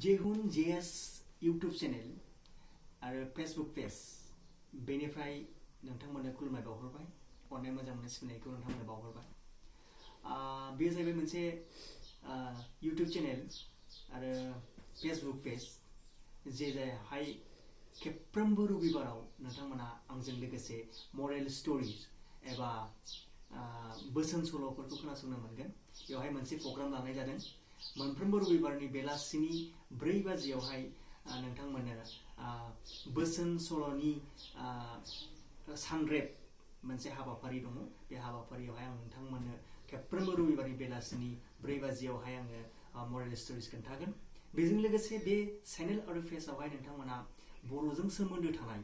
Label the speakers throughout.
Speaker 1: जेहुन JS YouTube channel आरो Facebook page बेनिफ्राय नोंथांमोननो खुलुमनाय बावहरबाय, अननाय मोजां मोननाय सिबिनायखौ नोंथांमोननो बावहरबाय। बेयो जाहैबाय मोनसे इउटुब चेनेल आरो फेसबुक पेज जायहाय खेबफ्रोमबो रबिबाराव नोंथांमोना आंजों लोगोसे मरेल स्ट'रिज एबा बोसोन सल'फोरखौ खोनासंनो मोनगोन। बेवहाय मोनसे प्रग्राम लानाय जादों। मोनफ्रोमबो रबिबारनि बेलासिनि 4 बाजियावहाय नोंथांमोननो बोसोन सल'नि सानरेब मोनसे हाबाफारि दङ। बे हाबाफारियावहाय आं नोंथांमोननो खेबफ्रोमबो रबिबारनि बेलासिनि 4 बाजियावहाय आङो मरेल स्ट'रिज खोन्थागोन। बेजों लोगोसे बे चेनेल आरो पेजआवहाय नोंथांमोना बर'जों सोमोन्दो थानाय,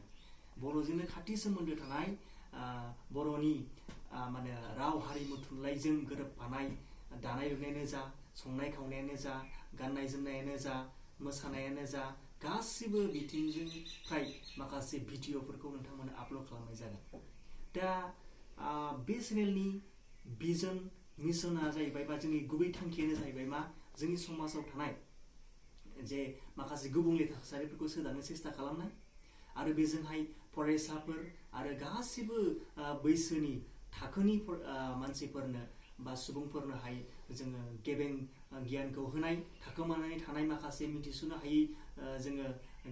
Speaker 1: बर'जोंनो खाथि सोमोन्दो थानाय बर'नि राव हारिमु थुनलाइजों गोरोबफानाय दानाय लुनायानो जा, संनाय खावनायानो जा, गाननाय जोमनायानो जा, मोसानायानो जा, गासिबो बिथिंजोंफ्राय माखासे भिडिअफोरखौ नोंथांमोननो आपल'ड खालामनाय जागोन। दा बे चेनेलनि भिजन मिशनआ जाहैबाय बा जोंनि गुबै थांखियानो जाहैबाय मा, जोंनि समाजाव थानाय जे माखासे गुबुंले थासारिफोरखौ सोदांनो सेस्था खालामनाय आरो बेजोंहाय फरायसाफोर आरो गासिबो बैसोनि थाखोनि मानसिफोरनो बा सुबुंफोरनोहाय जोङो गेबें गियानखौ होनाय, थाखोमानानै थानाय माखासे मिथिस'नो हायै जोङो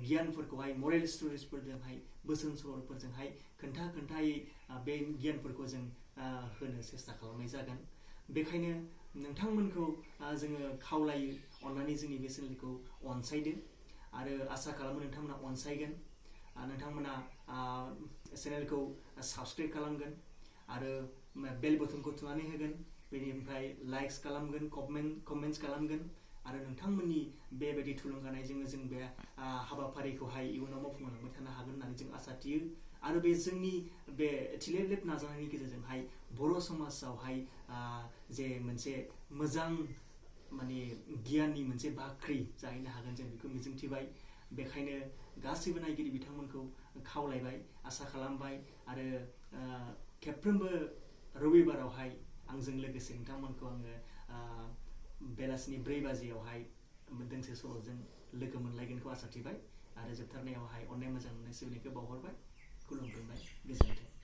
Speaker 1: गियानफोरखौहाय मरेल स्ट'रिजफोरजोंहाय, बोसोन सल'फोरजोंहाय खोन्थायै बे गियानफोरखौ जों होनो सेस्था खालामनाय जागोन। बेखायनो नोंथांमोनखौ जोङो खावलायो, अननानै जोंनि बे चेनेलखौ अनसायदो आरो आसा खालामो नोंथांमोना अनसायगोन। नोंथांमोना चेनेलखौ साबस्क्राइब खालामगोन आरो बेल बटनखौ थुनानै होगोन। बेनिफ्राय लाइक्स खालामगोन, कमेन्ट्स खालामगोन आरो नोंथांमोननि बेबायदि थुलुंगानायजोंनो जों बे हाबाफारिखौहाय इयुनाव मावफुंलांबाय थानो हागोन होननानै जों आसा थियो। आरो बे जोंनि बे थिलेब नाजानायनि गेजेरजोंहाय बर' समाजावहाय जे मोनसे मोजां गियाननि मोनसे बाख्रि जाहैनो हागोन, जों बेखौ मिजिंथिबाय। बेखायनो गासैबो नायगिरि बिथांमोनखौ खावलायबाय, आसा खालामबाय आरो खेबफ्रोमबो रबिबारावहाय आंजों लोगोसे नोंथांमोनखौ आङो बेलासिनि 4 बाजियावहाय दोंसे सल'जों लोगो मोनलायगोनखौ आसा थिबाय आरो जोबथारनायावहाय अननाय मोजां मोननाय सिबिनायखौ बावहरबाय। खुलुमफिनबाय, गोजोन्थों।